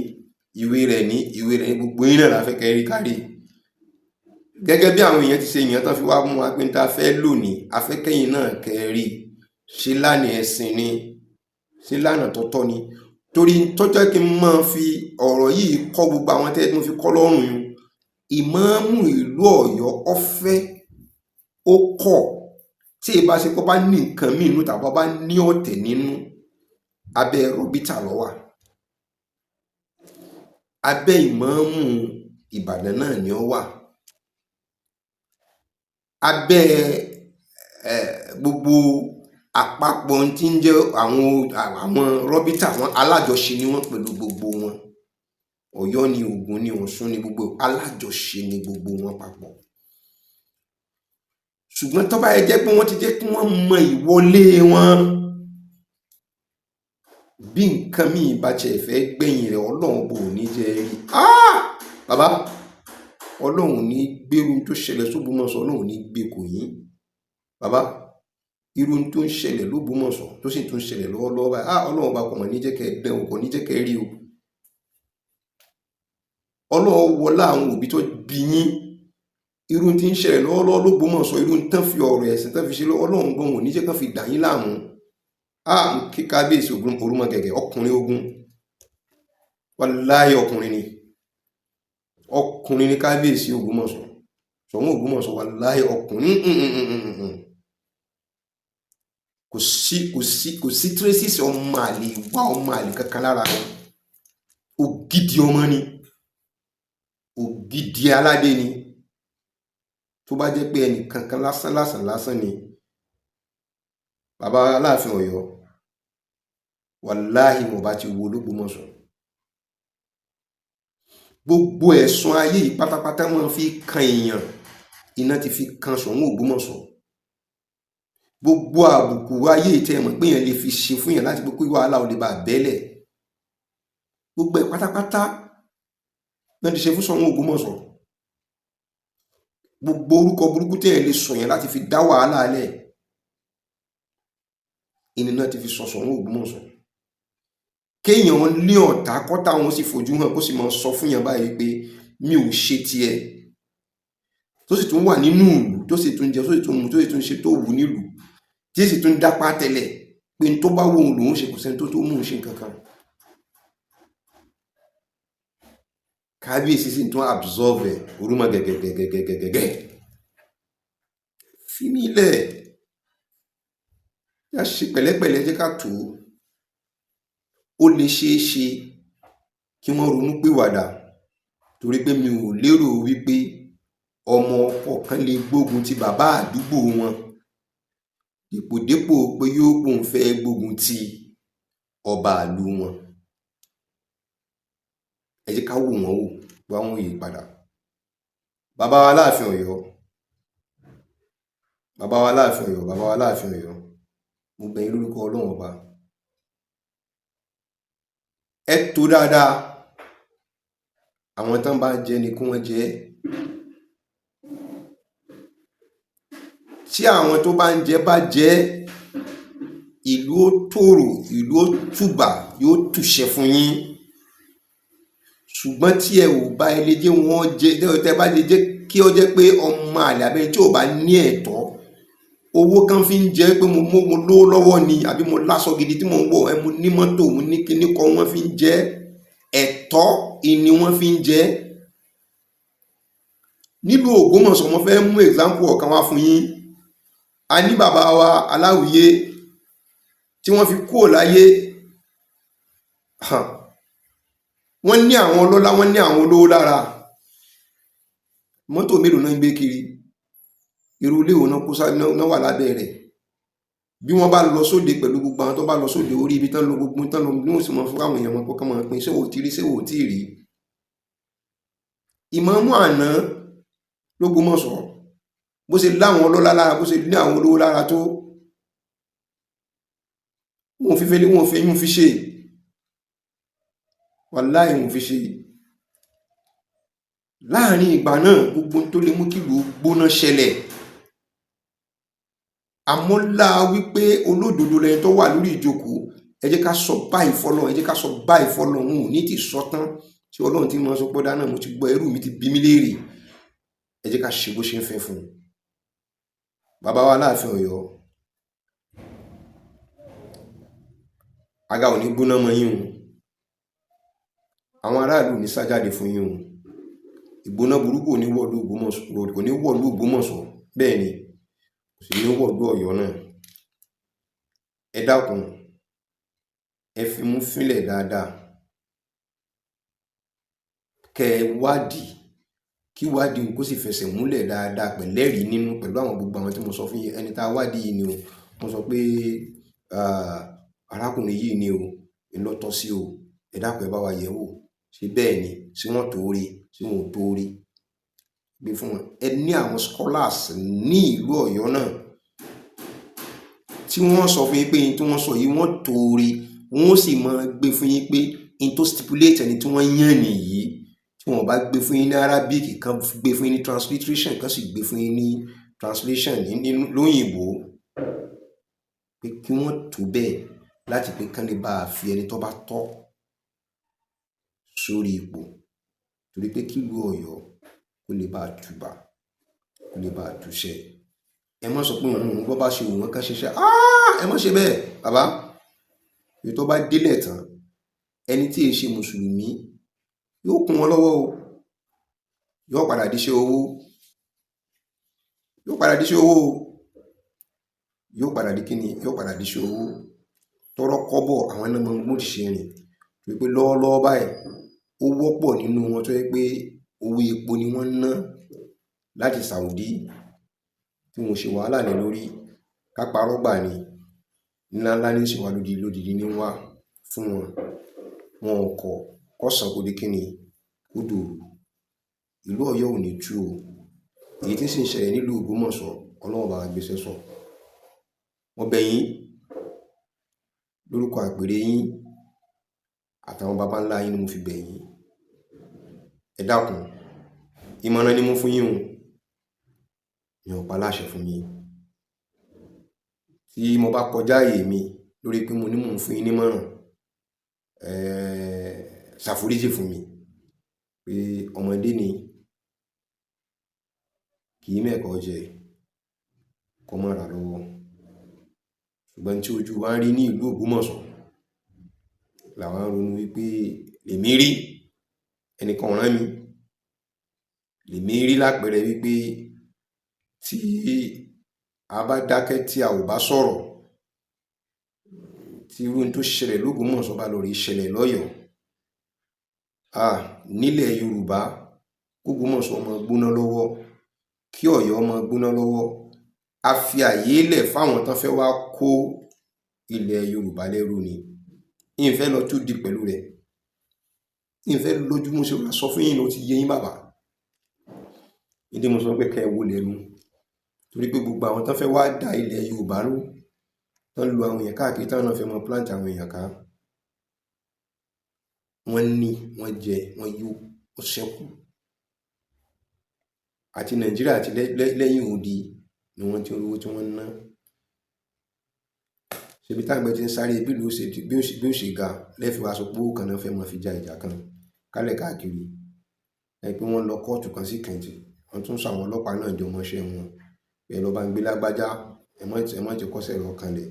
ìwé rẹ̀ ní, ìwé rẹ̀ ní, gbogbo yín náà la fẹ́ kẹ́ rí kárí. Gẹ́gẹ́ bí àwọn èèyàn ti ṣe yàn tán fi wá mú wa pé tá a fẹ́ lò ní afẹ́kẹ́yìn náà kẹ́ rí ṣe lánàá ẹ̀sìn ni, ṣe lánàá tọ́tọ́ ni. Torí tọ́jọ́ kí n máa fi ọ̀rọ̀ yìí kọ́ gbogbo àwọn tẹ́ mo fi kọ́ lọ́rùn yìí, ìmáàmù ìlú Ọ̀yọ́ ọ̀fẹ́ ó kọ̀ tí ì bá ṣe kó bá ní nǹkan míì nínú tàbí bá ní ọ̀tẹ̀ nínú, abẹ́ rọ́bítà ló wà. Abẹ́ ìmáàmù Ìbàdàn náà ni ó wà. Abẹ́ gbogbo àpapọ̀ tí ń jẹ́ àwọn rọ́bítà, àwọn alájọṣe ni wọ́n pẹ̀lú gbogbo wọn. Ọ̀yọ́ ni, Ògùn ni, Ọ̀ṣun ni, gbogbo alájọṣe ni gbogbo wọn papọ̀. Ṣùgbọ́n tó bá yẹ jẹ́ pé wọ́n ti jẹ́ kí wọ́n mọ ìwọlé wọn, bí nǹkan míì bá tiẹ̀ fẹ́ gbẹ̀yìn rẹ̀, Ọlọ́run bò ní jẹ́ rí. Bàbá, Ọlọ́run ní gbérú tó ṣẹlẹ̀ sÓgbómọ̀ṣọ́, Ọlọ́run ní gbé kò yín. Bàbá, Irú tó ń ṣẹlẹ̀ l'Ógbómọ̀ṣọ́ tó sì tún ṣẹlẹ̀ lọ́wọ́lọ́wọ́ báyìí, Ọlọ́run bá kò mọ̀ ní jẹ́ kẹ́ ẹ dán o, kò ní jẹ́ kẹ́ ẹ rí o. Ọlọ́run wọlá àwọn òbí tó bí yín. Irú tí ń ṣẹlẹ̀ lọ́wọ́lọ́wọ́ l'Ógbómọ̀ṣọ́, irú tán fi ọ̀rọ̀ ẹ̀sìn tán fi ṣe, Ọlọ́run gan ò ní jẹ́ kán fi dà yín láàmú. Kí kábíyèsí Orúmọgẹ̀gẹ̀, ọkùnrin ogun, wàláhì ọkùnrin ni, ọkùnrin ni kábíyèsí Ògbómọ̀ṣọ́, Ṣọ̀ún Ògbómọ̀ṣọ́, wàláhì ọkùnrin. Kò sí kò sí kò sí traces ọmọ àlè, ìwà ọmọ àlè kankan lára rẹ̀. Ògidì ọmọ ni, ògidì aládé ni. Tó bá jẹ́ pé ẹnì kankan lásán lásán lásán ni bàbá Aláàfin Ọ̀yọ́, wàláhì mo bá ti wo l'Ógbómọ̀ṣọ́. Gbogbo ẹ̀sùn ayé yìí pátápátá wọ́n fi kan èèyàn, iná ti fi kan Ṣọ̀ún Ògbómọ̀ṣọ́. Gbogbo àbùkù ayé yìí tẹ́ ẹ mọ̀ pé èèyàn lè fi ṣe fún èèyàn láti pé kí wàhálà ò lè bá bẹ́lẹ̀, gbogbo ẹ̀ pátápátá náà ti ṣe fún Ṣọ̀ún Ògbómọ̀ṣọ́. Gbogbo orúkọ burúkú tẹ́ ẹ lè sọ yẹn láti fi dá wàhálà lẹ̀, ìní náà ti fi sọ Ṣọ̀ún Ògbómọ̀ṣọ́. Kéèyàn lé ọ̀tá kọ́tà wọn sì fojú hàn, kó sì máa sọ fún yàn báyìí pé mi ò ṣe tiẹ̀, tó sì tún wà nínú ìlú, tó sì tún jẹ, tó sì tún mu, tó sì tún ṣe tó wù nílùú, tí sì tún dápá tẹ́lẹ̀ pé n tó bá wù òun lòun ṣe, kò sẹ́ni tó tó mú un ṣe nǹkan kan. Kábíyèsí sì tún absorb ẹ̀. Orúmọgẹ̀gẹ̀gẹ̀gẹ̀gẹ̀gẹ̀, fi mí lẹ̀, yá ṣe pẹ̀lẹ́pẹ̀lẹ́, jẹ́ ká tó. Ó lè ṣeé ṣe kí wọ́n ronú pìwàdà, torí pé mi ò lérò wípé ọmọ ọkọ kan lè gbógun ti bàbá àdúgbò wọn dèpòdépò pé yóò pòun fẹ́ gbógun ti ọba ìlú wọn. Ẹ jẹ́ ká wò wọ́n wò bá wọn yí padà. Bàbá wa Aláàfin Ọ̀yọ́, bàbá wa Aláàfin Ọ̀yọ́, bàbá wa Aláàfin Ọ̀yọ́, mo bẹ̀ yín lórúkọ Ọlọ́run ọba, ẹ tó dáadáa. Àwọn tán bá jẹ ni kí wọ́n jẹ. Tí àwọn tó bá ń jẹ bá jẹ, ìlú ó tòrò, ìlú ó tùbà, yóò tùṣẹ fún yín. Ṣùgbọ́n tí ẹ ò bá ilé jẹ́ wọ́n jẹ, tẹ́ bá lè jẹ́ kí ó jẹ́ pé ọmọ àlè abẹ́ni tí ò bá ní ẹ̀tọ́, owó kan fi ń jẹ́ pé mo lówó lọ́wọ́ ni, àbí mo láṣọ gidi tí mo ń wọ̀, ẹ mo ní mọ́tò, mo ní kíní kan, wọ́n fi ń jẹ́ ẹ̀tọ́ ìní wọ́n fi ń jẹ́. Nílùú Ògbómọ̀ṣọ́, mo fẹ́ mú example ọ̀kan wá fún yín. A ní bàbá wa Aláwìyé tí wọ́n fi kúrò láyé, wọ́n ní àwọn ọlọ́lá, wọ́n ní àwọn olówó lára. Mọ́tò mélòó náà ń gbé kiri, irú ilé wo náà kó sá náà wà lábẹ́ rẹ̀. Bí wọ́n bá lọ sóde pẹ̀lú gbogbo àwọn tó bá lọ sóde, orí ibi tán lọ, gbogbo tán lọ ní wọ́n sì mọ fún àwọn èèyàn wọn kó máa pín. Ṣé wò ó ti rí, ṣé wò ó tí ì rí? Ìmáàmù àná l'Ógbómọ̀ṣọ́, bó ṣe láwọn ọlọ́lá lára, bó ṣe ní àwọn olówó lára tó, wọn ò fi fẹ́lẹ́, wọn ò fi eyín fi ṣe, wàláhì wọn ò fi ṣe. Láàrin ìgbà náà, gbogbo tó lè mú kí ìlú gbóná ṣẹlẹ̀, àmọ́ lá wípé olódodo lẹni tó wà lórí ìjókòó. Ẹ jẹ́ ká sọ báyìí fọlọ́run, ẹ jẹ́ ká sọ báyìí fọlọ́run. Òun ò ní ti sọ tán tí Ọlọ́run ti máa sọ pé dáná mo ti gbọ́, ẹrú mi ti bí mi léèrè. Ẹ jẹ́ ká ṣe bó ṣe ń fẹ́ fún un. Bàbá wa Aláàfin Ọ̀yọ́, aga ò ní gbóná mọ́ yín o, àwọn aráàlú ò ní sájáde fún yín o, ìgbóná burúkú ò ní wọ̀lú Ògbómọ̀ṣọ́, kò ní wọ̀lú Ògbómọ̀ṣọ́, bẹ́ẹ̀ ni kò sì ní wọ̀lú Ọ̀yọ́ náà. Ẹ dákun, ẹ fi mú fínlẹ̀ dáadáa, kẹ́ ẹ wádìí, kí wádìí kó sì fẹsẹ̀ múlẹ̀ dáadáa pẹ̀lẹ́rìí nínú, pẹ̀lú àwọn gbogbo àwọn tí mo sọ fún yín. Ẹni tá a wádìí yìí ni o, mo sọ pé arákùnrin yìí ni o, ńlọtọ́ sí o, ẹ dákun ẹ bá wa yẹ̀ wò, ṣé bẹ́ẹ̀ ni, ṣé wọ́n tó rí, ṣé wọn ò tó rí, gbé fún wọn. Ẹ ní àwọn scholars ní ìlú Ọ̀yọ́ náà tí wọ́n sọ fún yín pé tí wọ́n sọ yìí wọ́n tó rí, wọ́n sì máa gbé fún yín pé n tó stipulate ẹni tí wọ́n yàn nìyí. Tí wọ́n bá gbé fún yín ní Arabic, kan gbé fún yín ní transliteration, kan sì gbé fún yín ní translation ní lóyìnbó. Pé kí wọ́n tó bẹ́ẹ̀ láti pé kán lè bá a fi ẹni tó bá tọ́ sórí ipò, torí pé kí ìlú Ọ̀yọ́ kó lè bá a tùbà, kó lè bá a túṣẹ. Ẹ má sọ pé òun bọ́ bá ṣe wù wọ́n kán ṣiṣẹ́. Ẹ má ṣe bẹ́ẹ̀ bàbá. Èyí tó bá délẹ̀ tán, ẹni tí è ṣe mùsùlùmí yóò kún wọn lọ́wọ́ o, yóò padà díṣẹ́ owó, yóò padà díṣẹ́ owó o, yóò padà di kíni, yóò padà díṣẹ́ owó. Tọrọ kọ́bọ̀ àwọn náà máa ń gbọ́n ṣe rìn, torí pé lọ́wọ́lọ́wọ́ báyìí ó wọ́pọ̀ nínú wọn tó jẹ́ pé owó epo ni wọ́n ń ná láti Saudi, tí wọ́n ṣe wàhálà lé lórí. Ká parọ́ gbà ni ńláńlá ní ṣe wà lódìdí lódìdí ní wá fún wọn. Wọn ò kọ̀ kọ́sàn kó di kíni kó dòru. Ìlú Ọ̀yọ́ ò ní tú o. Èyí tí sì ń ṣẹlẹ̀ nílùú Ògbómọ̀ṣọ́, Ọlọ́run bá wa gbéṣẹ́ sọ. Wọ́n bẹ̀ yín lórúkọ àpèrè yín àtàwọn baba ńlá yín ni mo fi bẹ̀ yín. Ẹ dákun, ìmọ̀ràn ni mo fún yín o, mi ò pa láṣẹ fún yín. Tí mo bá kọjá àyè mi lórí pé mo ní mò ń fún yín nímọ̀ràn, ṣàforíjì fún mi pé ọmọdé ni, kì í mẹ́kọ̀ọ́ jẹ kó má ra lọ́wọ́. Ṣùgbọ́n tí ojú wa ń rí ní ìlú Ògbómọ̀ṣọ́ làwa ń ronú wípé lèmi rí, ẹnìkan ò rán mi, lèmi rí lápẹẹrẹ wípé tí a bá dákẹ́, tí a ò bá sọ̀rọ̀, tí irú tó ṣẹlẹ̀ l'Ógbómọ̀ṣọ́ bá lọ rí ṣẹlẹ̀ lọ́yọ̀ọ́, nílẹ̀ Yorùbá, k'Ógbómọ̀ṣọ́ máa gbóná lọ́wọ́, kí Ọ̀yọ́ máa gbóná lọ́wọ́, a fi àyè lẹ̀ fáwọn tán fẹ́ wá kó ilẹ̀ Yorùbá lẹ́rú ni. Ìfẹ́ lọ too deep pẹ̀lú rẹ̀, ìfẹ́ lójú mo ṣe sọ fún yín ló ti yé yín bàbá. Ìdí mo sọ pé kẹ́ ẹ wo lẹ́nu, torí pé gbogbo àwọn tán fẹ́ wá da ilẹ̀ Yorùbá rú, tán lu àwọn èèyàn káàkiri, táwọn náà fẹ́ mọ plant àwọn èèyàn ká, wọ́n ní, wọ́n jẹ, wọ́n yó, ó ṣẹ́kù. Àti Nàìjíríà àti lẹ́yìn odi ni wọ́n ti ń rówó tí wọ́n ń ná. Ṣebí táwọn ti ń sáré bí ìlú bí ó ṣe ga lẹ́ẹ̀fi wá sọ pé owó kan náà fẹ́ máa fi ja ìjà kan kálẹ̀ káàkiri. Ẹ pé wọ́n lọ kóòtù kan sí kejì, wọ́n tún sọ àwọn ọlọ́pàá náà jọ mọṣẹ́ wọn. Ẹ lọ bá ń gbé lágbájá, ẹ má jẹ́ kọ́sẹ̀ lọ kanlẹ̀.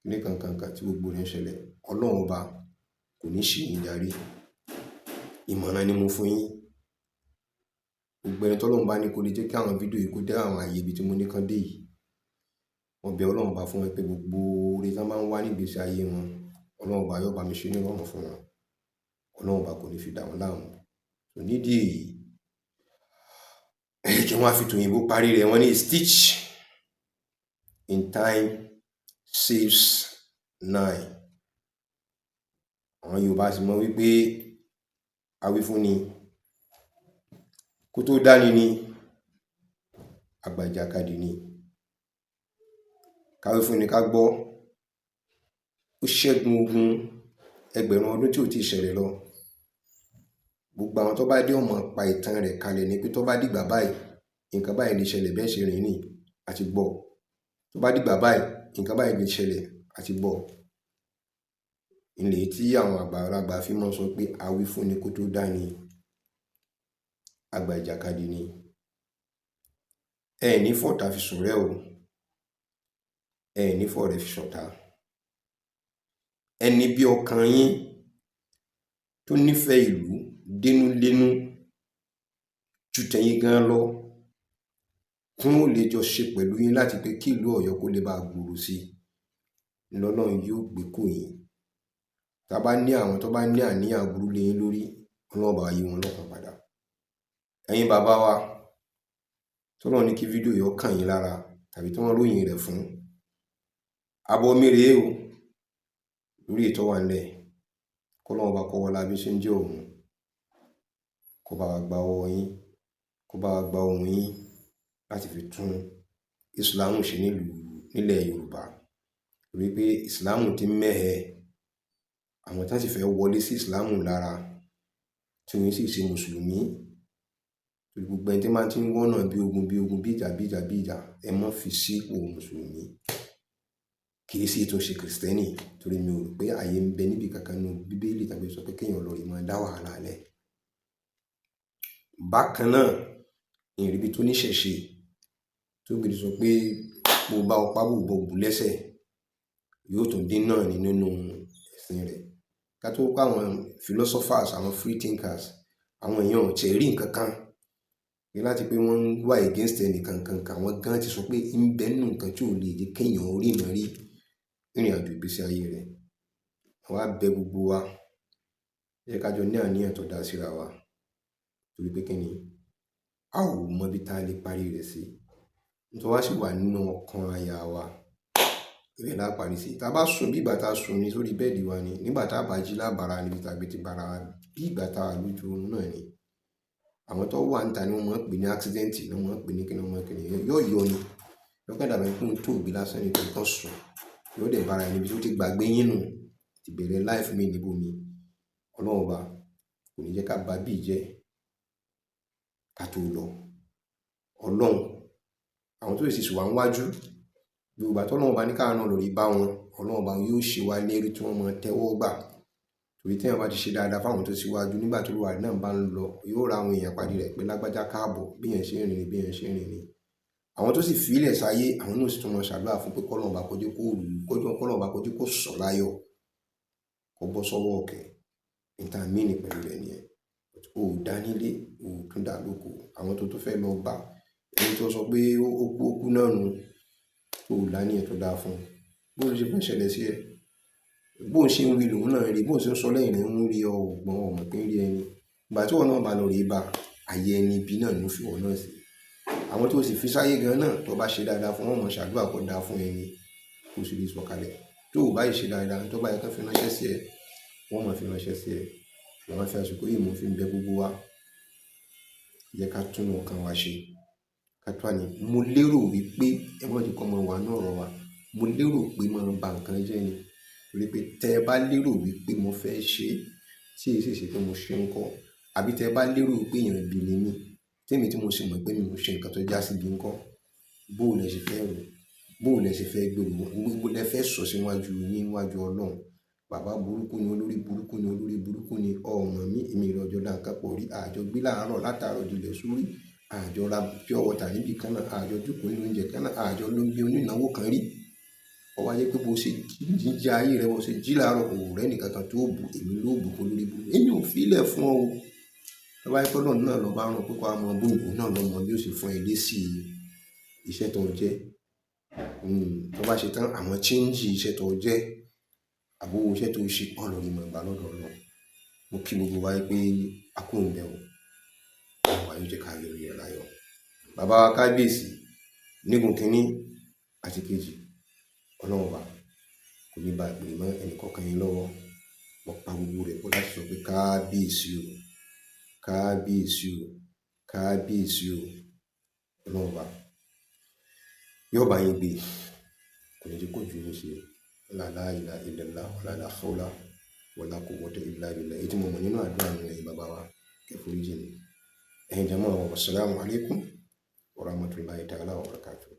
Ní kankan tí gbogbo rẹ̀ ń ṣẹlẹ̀, Ọlọ́run ọba kò ní ṣì yín darí. Ìmọ̀ràn ni mo fún yín. Gbogbo ẹni tọ́lọ́run bá ní kó lè jẹ́ kí àwọn fídíò yìí kó dé àwọn ààyè ibi tí mo ní kán dé yìí. Wọ́n bẹ Ọlọ́run bá fún wọn pé gbogbo oore tí wọ́n bá ń wá ní ìgbésí ayé wọn, Ọlọ́run bá yóò bá mi ṣe ní ìrọ̀rùn fún wọn. Ọlọ́run bá kò ní fi dà wọ́n láàmú. So nídìí èyí, kí wọ́n á fi tòyìnbó parí rẹ̀, wọ́n ní stitch in time saves nine. Àwọn Yorùbá sì mọ̀ wípé awífúnni kó tó dání ní àgbà ìjàkadì ni. Káwí fúnni ká gbọ́, ó ṣẹ́gun ogun ẹgbẹ̀rún ọdún tí ò tí ì ṣẹlẹ̀ lọ. Gbogbo àwọn tó bá dé ó máa pa ìtàn rẹ̀ kalẹ̀ ní pé tó bá dìgbà báyìí, nǹkan báyìí lè ṣẹlẹ̀, bẹ́ẹ̀ ṣe rìn ní àti gbọ́. Tó bá dìgbà báyìí, nǹkan báyìí lè ṣẹlẹ̀ àti gbọ́. Ilé tí àwọn àgbàlagbà fi máa ń sọ pé awífúnni kó tó dání, àgbà ìjàkadì ni. Ẹ ní fọ̀tá fi ṣọ̀rẹ́ o, ẹ ní fọ̀rẹ́ fi ṣọ̀tá. Ẹni bí ọkàn yín tó nífẹ̀ẹ́ ìlú dénúdénú ju tẹ̀yin gan lọ, tí wọ́n ó lè jọ ṣe pẹ̀lú yín láti pé kí ìlú Ọ̀yọ́ kó lè bá gbòòrò sí i, lọ́lọ́run yóò gbé kò yín. Tá bá ní àwọn tó bá ní àníyàn aburú lé yín lórí, Ọlọ́run bá yí wọn lọ́kàn padà. Ẹ̀yin bàbá wa, tọ́lọ́run ní kí fídíò yìí ó kàn yín lára tàbí tí wọ́n ròyìn rẹ̀ fún, abọ́ mi rèé o lórí ètò wà nílẹ̀. Kọ́lọ́run bá kọ́ wọlá bí ṣe ń jẹ́ òun, kó bá wa gba ọwọ́ yín, kó bá wa gba ohùn yín láti fi tún Ìsìlámù ṣe nílùú nílẹ̀ Yorùbá. Torí pé Ìsìlámù ti ń mẹ́hẹ, àwọn tí wọ́n sì fẹ́ wọlé sí Ìsìlámù lára tí wọ́n sì ṣe Mùsùlùmí. Torí gbogbo ẹni tí máa tí ń wọ́nà bí ogun bí ogun bí ìjà bí ìjà bí ìjà, ẹ má fi sí ipò Mùsùlùmí. Kì í sì tún ṣe Kristẹni, torí mi ò rò pé ààyè ń bẹ níbi kankan nínú Bíbélì tàbí sọ pé kéèyàn lọ rí máa dá wàhálà lẹ̀. Bákan náà, ìrìbí tó níṣẹ̀ṣe tó gbèdé sọ pé bó bá ọpá bò bó bù lẹ́sẹ̀, yóò tún dín náà ní nínú ẹ̀sìn rẹ̀. Ká tó kó àwọn philosophers, àwọn free thinkers, àwọn èèyàn ò tiẹ̀ rí nǹkan kan ní láti pé wọ́n ń wà against ẹnìkan kankan. Àwọn gan ti sọ pé ń bẹ nínú nǹkan tí ò lè jẹ́ kéèyàn orí ìmọ̀ rí ìrìn àjò ìgbésí ayé rẹ̀. Àwa bẹ gbogbo wa, ẹ jẹ́ ká jọ ní àníyàn tó dáa síra wa, torí pé kí ni, a ò mọ ibi tá a lè parí rẹ̀ sí. Nítorí wá sì wà nínú ọkàn aya wa, ibẹ̀ la parí sí. Tá bá sùn bí ìgbà tá a sùn ní sórí bẹ́ẹ̀dì wa ni, nígbà tá a bá jí lábára níbi tá a gbé ti bára wa, bí ìgbà tá a lójú oorun náà ni. Àwọn tó wà níta ni wọ́n máa ń pè ní accident, ni wọ́n máa ń pè ní kíni, wọ́n máa ń pè ní yóò yọ ni. Yóò kàn dàbí pé òun tó gbé lásán ni tó kàn sùn. Yóò dẹ̀ bára ẹni bí ó ti gbàgbé yín nù, ti bẹ̀rẹ̀ life mi níbo mi. Ọlọ́run ọba kò ní jẹ́ ká bá bí jẹ́ ká tó lọ. Ọlọ́run, àwọn tó sì wà níwájú, gbogbo ìgbà tí Ọlọ́run bá ní ká náà lórí bá wọn, Ọlọ́run ọba yóò ṣe wá lérí tí wọ́n máa tẹ́wọ́ gbà. Torí tí èèyàn bá ti ṣe dáadáa fún àwọn tó síwájú, nígbà tí Olúwa rẹ̀ náà bá ń lọ, yóò ra àwọn èèyàn pàdé rẹ̀ pé lágbájá káàbọ̀, bí èèyàn ṣe ń rìn ni, bí èèyàn ṣe ń rìn ni. Àwọn tó sì fi ilẹ̀ sáyé, àwọn náà sì tún máa ṣàdúrà fún pé k'Ọlọ́run bá kọjú kó rú, kọjú k'Ọlọ́run bá kọjú kó sọ̀ láyọ̀, kó bọ́ sọ́wọ́ ọ̀kẹ́. Níta mí ní pẹ̀lú rẹ̀ nìyẹn. O ò dá nílé, o ò tún dá lóko. Àwọn tó tún fẹ́ lọ bá, ẹni tó sọ pé ó kú, ó kú náà nu, tó ò láníyàn tó dáa fún un. Bó ṣe fẹ́ ṣẹlẹ̀ sí ẹ, bó ṣe ń wí lòun náà rí, bó ṣe ń sọ lẹ́yìn rẹ̀ ń rí ọ, ò gbọ́n, ò mọ̀ pé ń rí ẹni. Ìgbà tí ìwọ náà bá lọ rí bá, ayé ẹni bí náà ló fi ìwọ náà sí. Àwọn tó sì fi sáyé gan náà, tó bá ṣe dáadáa fún wọn, wọ́n máa ṣàdúrà kó dáa fún ẹni, kó sì lè sọ̀kalẹ̀. Tó ò bá ì ṣe dáadáa, tó bá yẹ kí wọ́n fi ránṣẹ́ sí ẹ, wọ́n máa fi ránṣẹ́ sí ẹ. Mo máa fi àsìkò yìí mo fi ń bẹ gbogbo wa. Jẹ́ ká tún ọkàn wa ṣe. Ká tún àní. Mo lérò wípé ẹ má jẹ́ kó máa wà nínú ọ̀rọ̀ wa. Mo lérò pé máa ba nǹkan jẹ́ ni. Torí pé tẹ bá lérò wípé mo fẹ́ ṣe, tí èyí sì ṣe pé mo ṣe ń kọ́, àbí tẹ bá lérò wípé èèyàn ibi ni mí, tèmi tí mo sì mọ̀ pé mi ò ṣe nǹkan tó já sí ibi ń kọ́, bó ò lẹ ṣe fẹ́ rò, bó ò lẹ ṣe fẹ́ gbèrò, gbogbo lẹ fẹ́ sọ síwájú yín níwájú Ọlọ́run. Bàbá burúkú ni, olórí burúkú ni, olórí burúkú ni, ọmọ mi, èmi rẹ̀ ọjọ́ dá nǹkan pọ̀ rí, àjọ gbé láàárọ̀ látàárọ̀ dilẹ̀ sórí, àjọ ra pure water níbi kan náà, àjọ jókòó nínú oúnjẹ kan náà, àjọ ló ń gbé onínáwó kan rí. Ó wá jẹ́ pé bó ṣe jí ayé rẹ, bó ṣe jí láàárọ̀, kò rẹ́ nìkan kan tó bù, èmi ló bù kó lórí burúkú. Èmi ò fi ilẹ̀ fún ọ o. Tó bá jẹ́ pé Ọlọ́run náà lọ bá rán pé kó wá mọ bú mi, òun náà lọ mọ bí ó ṣe fún ẹ lésì iṣẹ́ tó ń jẹ́. Tó bá ṣe tán, àwọn change iṣẹ́ tó jẹ́, àbí owó iṣẹ́ tó ṣe, wọ́n lọ rí mọ̀ gbà lọ́dọ̀ Ọlọ́run. Mo kí gbogbo wa pé a kú òǹgbẹ o. Ọlọ́run wa yóò jẹ́ ká yọrí rẹ̀ láyọ̀. Bàbá wa kábíyèsí, nígun kínní àti kejì, Ọlọ́run ọba kò ní bá ìpè mọ́ ẹnì kọ̀ọ̀kan yín lọ́wọ́. Mo pa gbogbo rẹ̀ pọ̀ láti sọ pé kábíyèsí o, kábíyèsí o, kábíyèsí o. Ọlọ́run ọba yóò bá yín gbé, kò ní jẹ́ kó ju yín ṣe. La ilaha illallah, wala hawla wala quwwata illa billah. Èyí tí mo mọ̀ nínú àdúrà mi ẹ̀yin bàbá wa, kẹ́ foríjì mi. Ẹ̀yin jàmá wa, wassalamu alaikum warahmatullahi ta'ala wabarakatuh.